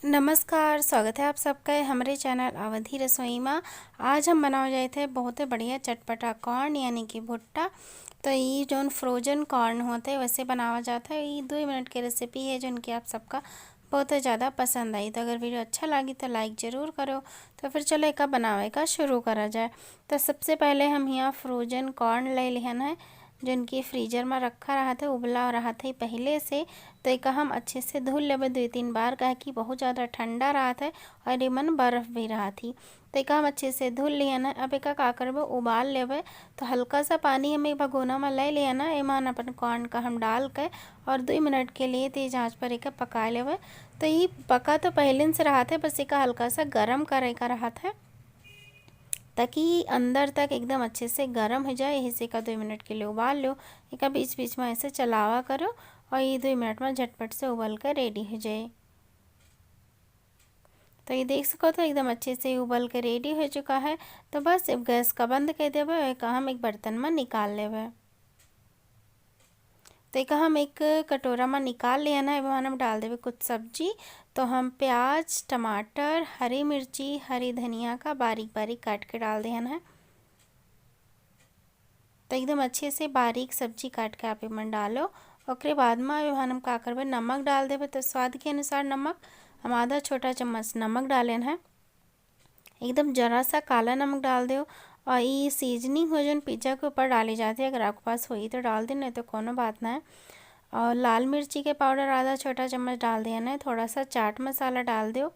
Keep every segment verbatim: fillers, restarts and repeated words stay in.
नमस्कार, स्वागत है आप सबका हमरे channel अवधी रसोई मा। आज हम बनावे जाइत है बहुते बढ़िया चटपटा corn यानी कि भुट्टा। तो ई जौन frozen corn होत है वैसे बनावा जात है। ई दुइ मिनट के recipe है जौन कि आप सबका बहुते ज़्यादा पसंद आई। तो अगर video अच्छा लागी तो like जरूर करो। तो फिर चलो एका बनावे का शुरू करा जाए। तो सबसे पहले हम हियाँ frozen corn ले लिहन है, जौन कि freezer मा रखा रहत है, उबला रहत है पहले से। तो एका हम अच्छे से धुल लेबे दुइ तीन बार, काहे कि बहुत ज़्यादा ठंडा रहत है और एमन बर्फ भी रहत ही। तो एका हम अच्छे से धुल लिहन है। अब एका का करबे, उबाल लेबे। तो हल्का सा पानी हम एक भगोना मा ले लिहन है, एमन अपन corn का हम डाल के और दुइ मिनट के लिए तेज आँच पर एका पका लेबे। तो ई पका तो पहले से रहत है, बस एका हल्का सा गरम करे का रहत है, ताकि अंदर तक एकदम अच्छे से गरम हो जाए। यही से एका दुइ मिनट के लिए उबाल लो। एका बीच बीच मा ऐसे चलावा करो और ई दुइ मिनट मा झटपट से उबल कर ready हो जाए। तो ई देख सकत हो एकदम अच्छे से उबल के ready हो चुका है। तो बस अब gas का बंद कर देबे और एका हम एक बर्तन मा निकाल लेबे। तो एका हम एक कटोरा मा निकाल लिहन है। अब हम डाल देबे कुछ सब्जी। तो हम प्याज, टमाटर, हरी मिर्ची, हरी धनिया का बारीक बारीक काट के डाल दिहन है। तो एकदम अच्छे से बारीक सब्जी काट के आप एमन डालो। ओकरे बाद मा अब हम का करबे, नमक डाल देबे। तो स्वाद के अनुसार नमक, हम आधा छोटा चम्मच नमक डालेन है। एकदम जरा सा काला नमक डाल देव। और ई seasoning हो जौन pizza के ऊपर डाली जाती है, अगर आपके पास होई तो डाल दे, नहीं तो कोनो बात ना है। और लाल मिर्ची के powder आधा छोटा चम्मच डाल दिहन है, थोड़ा सा चाट मसाला डाल देव।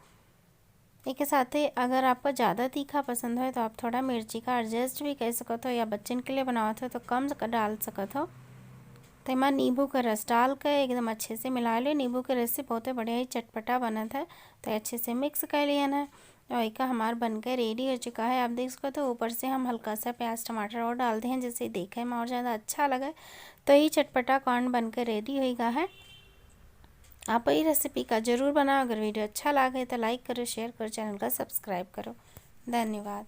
एके साथे अगर आपका ज़्यादा तीखा पसंद है तो आप थोड़ा मिर्ची का adjust भी कर सकत हो, या बच्चन के लिए बनावत हो तो कम क-, डाल सकत हो। तो एमा नींबू का रस डाल के एकदम अच्छे से मिला लियो। नींबू के रस से बहुते बढ़िया ही चटपटा बनत है। तो अच्छे से mix कर लिहन है और एका हमार बन के ready हो चुका है। आप देख सकत हो ऊपर से हम हल्का सा प्याज टमाटर और डाल दिहन, जिससे देखे मा और ज़्यादा अच्छा लगे। तो ई चटपटा corn बन के ready होइ गा है। आप ई recipe का जरूर बनाओ। अगर video अच्छा लागे तो like करो, share करो, channel का subscribe करो। धन्यवाद।